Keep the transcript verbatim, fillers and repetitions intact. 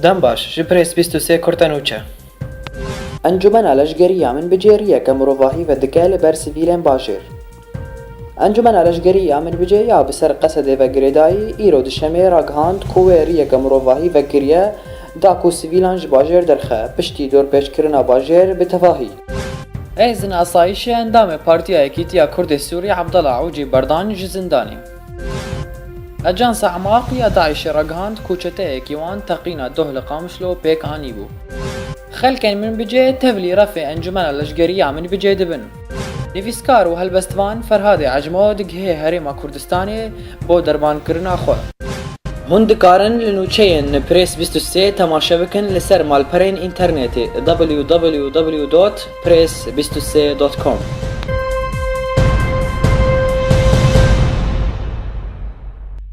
Dem baş, ji Press bîst û sê kurte nûçe. Encûmena Leşgerî ya Minbicê riyeke mirovahî vedike li ber sivîlên bajêr. Encûmena Leşgerî ya Minbicê ya bi ser Qesedê ve girêdayî, îro duşemê ragihand ku wê riyeke mirovahî vekiriye, da ku sivîlan ji bajêr derxe, piştî dorpêçkirina bajêr bi tevahî. Hêzên asayîşê endamê Partiya Yekîtiya Kurdê Sûrî Abdallah Ucî berdan ji zindanê. Ajansa Emaq ya DAIŞê ragihand ku çeteyekî wan teqîna doh li Qamişlo pêk anîbû. Xelkên Minbicê tevlî refê Encûmena Leşgerî ya Minbicê dibin. Nivîskar û helbestvan Ferhadê Ecmo digihê Herêma Kurdistanê bo dermankirina xwe. Hûn dikarin li nûçeyên Press bîst û sê temaşe bikin li ser malperên înternetê w w w dot press bîst û sê dot com.